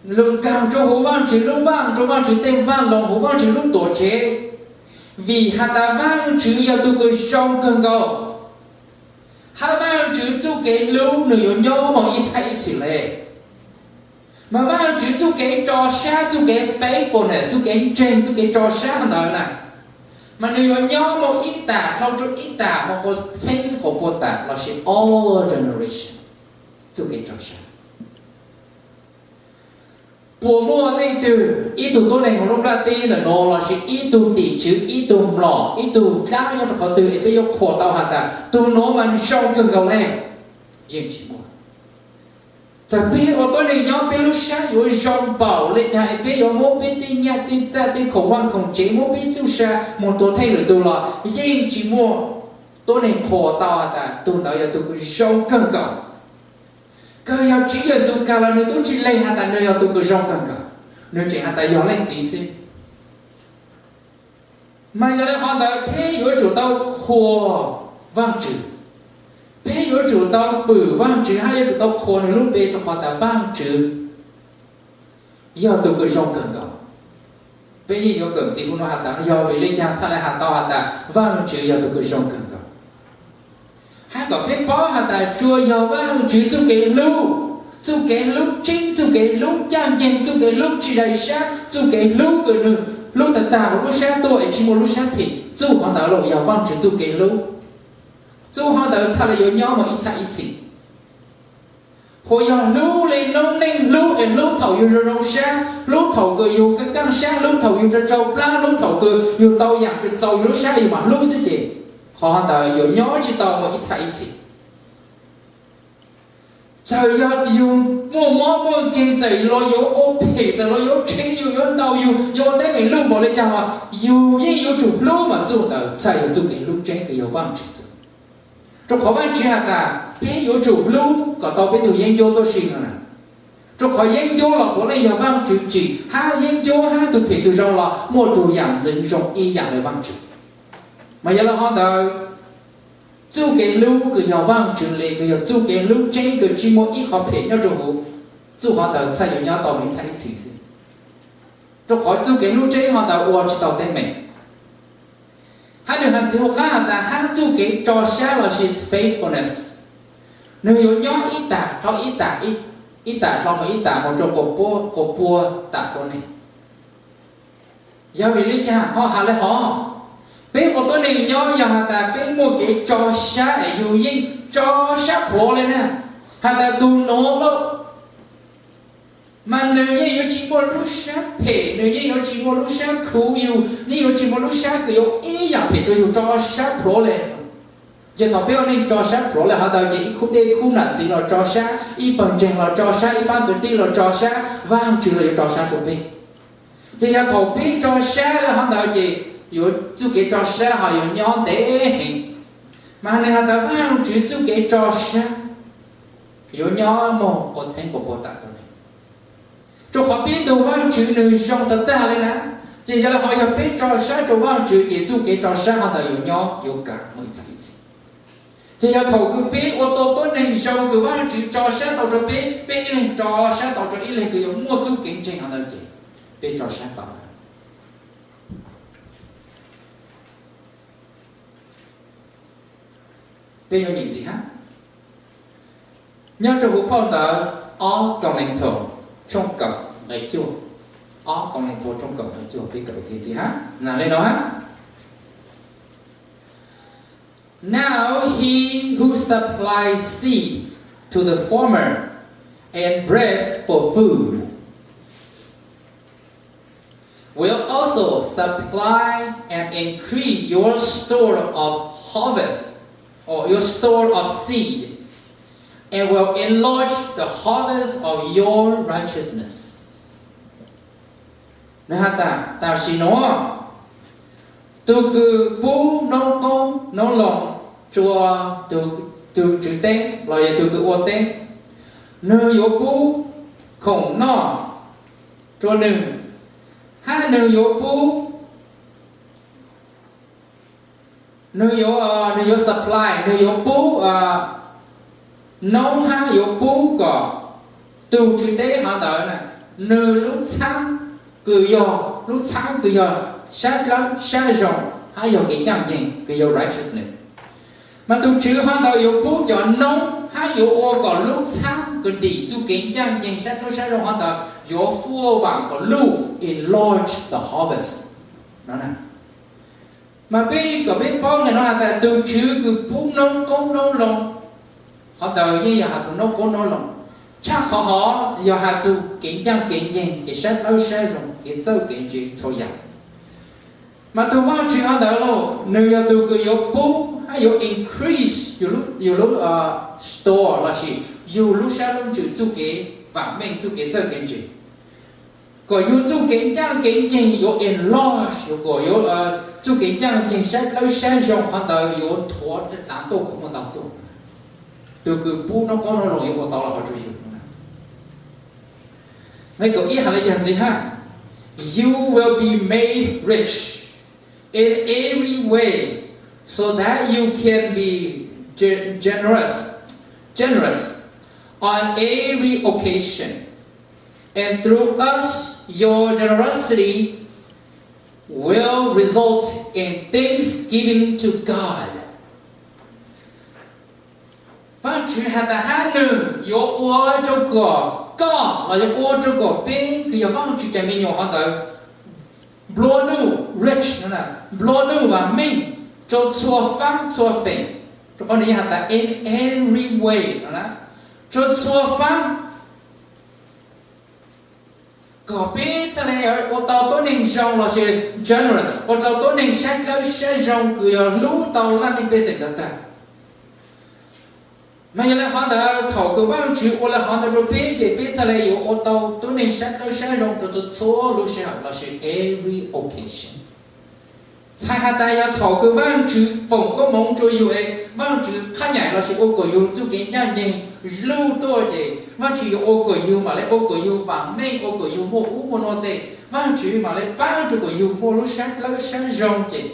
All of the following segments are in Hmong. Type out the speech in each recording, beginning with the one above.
Lug nkaag rua huv Vaajtswv lub vaaj, rua Vaajtswv tej vaaj, lug huv Vaajtswv lub tuam tsev, vim has tas Vaajtswv yog tug kws zoo kawg nkaus, hab Vaajtswv txuj kev hlub nwg yuav nyob moog ib txhab ib txhis le. Mas Vaajtswv txuj kev tso sab, txuj kev faithfulness, txuj kev ntseeg, txuj kev tso sab ntawd na, mas nwg yuav nyob moog ib tam, dlhau rua ib tam, moog quas txheeb quas pua tam, lossis all generation. Txuj kev tso sab. Puas muaj leej twg, ib tug tuab neeg huv lub nplaj teb ntawm nuav, lossis ib tug tim tswv, ib tug mlom, ib tug dlaab nyob rua qhov twg es peb yuav qhuas tau has tas tug nuav mas zoo kawg nkaus le? Yeej tsi muaj. Txawm peb ua tuab neeg nyob peb lub sab yuav zoo npaum le caag es peb yuav muab peb tej nyaj tej txag tej khoom vaaj khoom tsev, muab peb txuj sa moog tuav theej lwm tug los yeej tsi muaj tuab neeg qhuas tau has tas tug ntawd yog tug kws zoo kawg nkaus. Kawg yog Tswv Yexus kag los nwg tub tsi leeg has tas nwg yog tug kws zoo kawg nkaus, nwg tseem has tas yog leej txiv xwb. Mas yog le hov ntawd peb yuav tsum tau qhuas Vaajtswv. Peb yuav tsum tau fwm Vaajtswv hab yuav tsum tau qhuas nwg lub npe rua qhov tas Vaajtswv yog tug kws zoo kawg nkaus. Peb yeej yuav kawm ntxiv huv nuav has tas yog vim le caag txhaj le has tau has tas Vaajtswv yog tug kws zoo kawg nkaus. Hab kom peb paub has tas tsuas yog Vaajtswv txuj kev hlub, txuj kev hlub tseeb, txuj kev hlub ncaaj nceeg, txuj kev hlub tsi zais sab, txuj kev hlub kws nwg hlub tag tag huv lub sab tuaj es tsi muaj lub sab phem, txuj hov ntawd los yog Vaajtswv txuj kev hlub. Txuj hov ntawd txhaj le yuav nyob moog ib txhab ib txhis. Huv yog hlub le noob neej, hlub es hlub thaum yug zoo zoo sab, hlub thaum kws yug kaaj kaaj sab, hlub thaum yug tsau tsau plaab, hlub thaum kws yug tau yaam kws txaus yug lub sab yug mam hlub xwb ces qhov ntawd yuav nyob tsi tau moog ib txhab ib txhis. Txawm yog yug muaj mob muaj nkeeg, txawm luag yuav ua phem, txawm luag yuav tshee yug, yuav ntaus yug, yuav ua teeb meem luj npaum le caag los yug yeej yuav tsum hlub mas txuj ntawd txhaj yog txuj kev hlub tseeb kws yog Vaajtswv txuj. Rua qhov Vaajtswv has tas peb yuav tsum hlub kom tau peb tug yeeb ncuab tuab si no na. Rua qhov yeeb ncuab los puav leej yog Vaajtswv tsim, hab yeeb ncuab hab tug phem tug zoo los muaj tug yaam ntxwv zoo ib yaam le Vaajtswv. Mas yog le hov ntawd, txuj kev hlub kws yog Vaajtswv le, kws yog txuj kev hlub tseeb kws tsi muaj ib qho phem nyob rua huv, txuj hov ntawd txhaj yuav nyob tau ib txhab ib txhis xwb. Rua qhov txuj kev hlub tseeb hov ntawd ua tsi tau teeb meem. Hab nwg has ntxiv huv qab has tas hab txuj kev tso sab lossis faithfulness, nwg yuav nyob ib tam dlhau ib tam, ib tam dlhau moog ib tam moog rua quas pua tam tuab neeg. Yog vim le caag ho has le hov? Peb ua tuab neeg nyob yog has tas peb muaj kev tso sab es yug yeej tso sab plhuav le na, has tas tug nuav lauj, mas nwg yeej yuav tsi muaj lub sab phem, nwg yeej yuav tsi muaj lub sab khuv yug, yeej yuav tsi muaj lub sab kws yuav ib yaam phem rua yug, tso sab plhuav le. Ces thaum peb ua neej tso sab plhuav le hov ntawd ces ib khub dej khub nam txiv los tso sab, ib pawg ntseeg los tso sab, ib paab kwv tij los tso sab, Vaajtswv los yuav tso sab rua peb. Ces yog thaum peb tso sab le hov ntawd ces yuav txuj kev tso sab ho yuav nyob ntev heev. Mas nwg has tas Vaajtswv txuj kev tso sab yuav nyob moog quas txheeb quas pua tam tuab neeg. Rua qhov peb tug Vaajtswv nwg zoo tag tag le na. Ces yog le hov yog peb tso sab rua Vaajtswv ces txuj kev tso sab hov ntawd yuav nyob yuav kav moog ib txhab ib txhis. Ces yog thaum kws peb ua tau tuab neeg zoo kws Vaajtswv tso sab tau rua peb, peb ib leeg tso sab tau rua ib leeg kws yuav muaj txuj kev ntseeg hov ntawd ces peb tso sab tau. Peb yuav nyeem ntxiv hab. Nyob rua huv phau ntawv Ob Koos Lees Thum tshooj kaum nqe cuaj. Ob Koos Lees Thum tshooj kaum nqe cuaj, peb kawm ntxiv hab, nag le nuav hab. Now he who supplies seed to the farmer and bread for food will also supply and increase your store of harvest, or your store of seed, and will enlarge the harvest of your righteousness. Nwg has tas, tam sim nuav, tug kws pub noob qoob noob loo rua tug tswv teb los yog tug kws ua teb, nwg yuav pub khoom noj rua nwg, hab nwg yuav pub, nwg yuav, nwg yuav supply, nwg yuav pub noob hab yuav pub kom tug tswv teb hov ntawd na, Nws lub txhaab kws yog, lub txhaab kws yog sab dlawb sab zoo, hab yog kev ncaaj nceeg kws yog righteousness. Mas tug Tswv hov ntawd yuav pub cov noob hab yuav ua kom lub txhaab kws ntim txuj kev ncaaj nceeg sab dlawb sab zoo hov ntawd yuav fuaj vaam kom luj, enlarge the harvest no. Mas peb kom peb paub nwg nuav has tas tug Tswv kws pub noob qoob noob loo, qhov ntawd yeej yog has txug noob qoob noob loo, tshaj qhov hov yog has txug kev ncaaj kev nceeg, kev sab dlawb sab zoo, kev txawj kev ntse txhua yaam. Mas tug Vaajtswv hov ntawd lauj, nwg yog tug kws yuav pub hab yuav increase yug lub store lossis yug lub sab lub ntsws txuj kev vaam meej, txuj kev txawj kev ntse, kom yug txuj kev ncaaj kev nceeg yuav enlarge, yuav kom yuav txuj kev ncaaj nceeg sab dlawb sab zoo hov ntawd yuav nthuav dlaav tuaj kom muaj ntau tuaj. Tug kws pub noob qoob noob loo yuav ua tau lug hov rua yug. Nqe kaum ib has le caag ntxiv hab, You will be made rich in every way so that you can be ge- generous, generous on every occasion. And through us, your generosity will result in thanksgiving to God. Vaajtswv has tas hab nwg yuav ua rua kom koj los yuav ua rua kom peb kws yog Vaajtswv cov me nyuam hov ntawd nplua nuj, rich, nplua nuj vaam meej rua txhua faab txhua feem. Rua qhov nwg has tas in every way no, rua txhua faab, kom peb txhaj le ua tau tuab neeg zoo lossis generous, ua tau tuab neeg sab dlawb sab zoo kws yog hlub tau laj mej pej xeem ntawd tag. Mas yog le hov ntawd thaum kws Vaajtswv ua le hov ntawd rua peb ces peb txhaj le yuav ua tau tuab neeg sab dlawb sab zoo rua txhua lub sij hawm lossis every occasion. Txhais has tas yog thaum kws Vaajtswv foom koob moov rua yug es Vaajtswv qhab nyam lossis ua kom yug txuj kev ncaaj nceeg luj tuaj ces Vaajtswv yuav ua kom yug mam le ua kom yug vaam meej, ua kom yug muaj ub muaj no tes, Vaajtswv mam le paab rua kom yug muaj lub sab dlawb sab zoo ces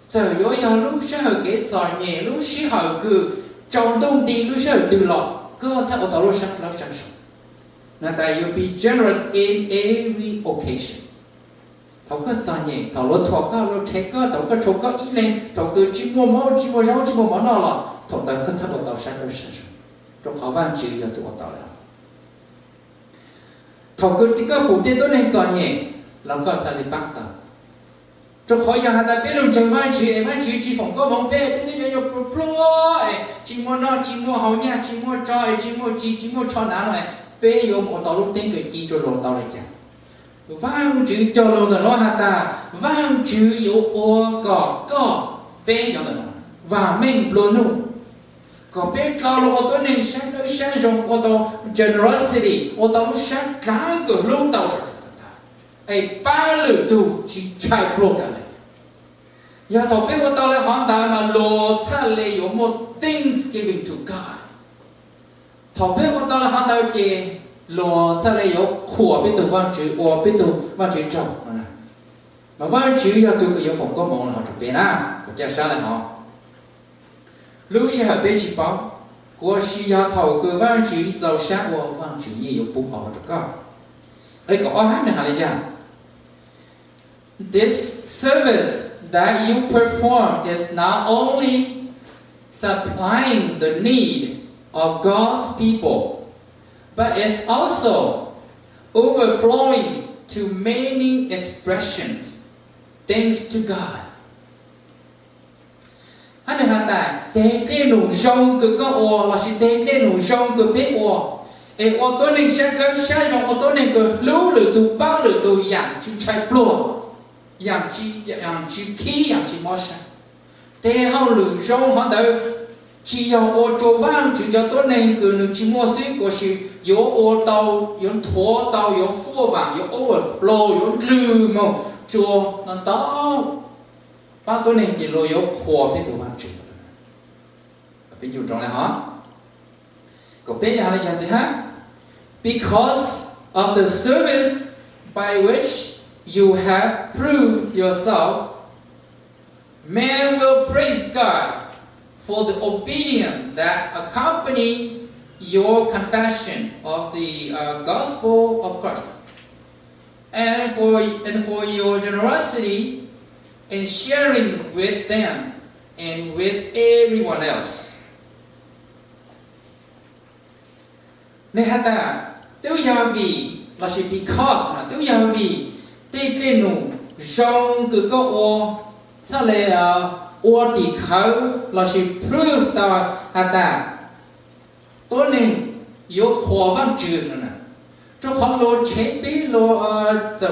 txawm yuav yog lub sij hawm kev txom nyem, lub sij hawm kws tsaus ntuj nti, lub sij hawm twg los koj txhaj ua tau lub sab dlawb sab zoo. Has tas you be generous in every occasion. Thaum koj txom nyem, thaum luag thuam koj, luag rhe koj, thaum koj tshuav koj ib leeg, thaum kws tsi muaj mob tsi muaj zaub tsi muaj mov noj los thaum ntawd koj txhaj ua tau sab dlawb sab zoo, rua qhov Vaajtswv yog tug ua tau le. Thaum kws koj pum tej tuab neeg txom nyem los koj txhaj le paab tau. Rua qhov yog has tas peb lug ntseeg Vaajtswv es Vaajtswv tsi foom koob moov peb, peb twb yuav yuav pluag pluag es tsi muaj noj tsi muaj haus, nyaj tsi muaj tso es tsi muaj ci tsi muaj tsho nav no es peb yuav mus ua tau lub teeb kws ci rua luag tau le caag? Vaajtswv cog lug ntawm nuav has tas Vaajtswv yuav ua kom koj, peb yuav ntawm nuav, vaam meej nplua nuj, kom peb dlhau lug ua tuab neeg sab dlawb sab zoo, ua tau generosity, ua tau lub sab dlawb kws hlub tau saum, es paab lwm tug tsi ntshai pluag kag le. Yog thaum peb ua tau le hov ntawd mas luag txhaj le yuav muaj thanksgiving to God. Thaum peb ua tau le hov ntawd ces luag txhaj le yuav qhuas peb tug Vaajtswv, ua peb tug Vaajtswv tsaug no. Mas Vaajtswv yog tug kws yuav foom koob moov le hov rua peb na, kom ca sab le hov. Lub sij hawm peb tsi paub, kuav si yog thaum kws Vaajtswv txaus sab ua Vaajtswv yeej yuav pub qhov rua koj. Nqe kaum ob hab nwg has le caag? This service that you perform is not only supplying the need of God's people, but it's also overflowing to many expressions. Thanks to God. Hab nwg has tas teg dlej num zoo kws koj ua lossis teg dlej num zoo kws peb ua, es ua tuab neeg sab dlawb sab zoo, ua tuab neeg kws hlub lwm tug paab lwm tug yaam tsi ntshai pluag, yaam tsi, yaam tsi khib, yaam tsi mob sab. Teg hauj lwm zoo hov ntawd tsi yog ua rua Vaajtswv cov tuab neeg kws nwg tsi muaj xwb, kuav si yuav ua tau, yuav nthuav tau, yuav fuaj vaam, yuav overflow, yuav ndlwg moog rua ntau paab tuab neeg ces luag yuav qhuas peb tug Vaajtswv. Peb ncu rau le hov. Kaum peb le has le caag ntxiv hab? Because of the service by which you have proved yourself, men will praise God for the obedience that accompany your confession of the uh, gospel of Christ, and for, and for your generosity in sharing with them and with everyone else. Nws has tas, twb yog vim, lossis because, twb yog vim tej dej num zoo kws koj ua, txhaj le ua tim khawv lossis prove tau has tas tuab neeg yuav qhuas Vaajtswv no. Rua qhov luag tshev peb, luag txawm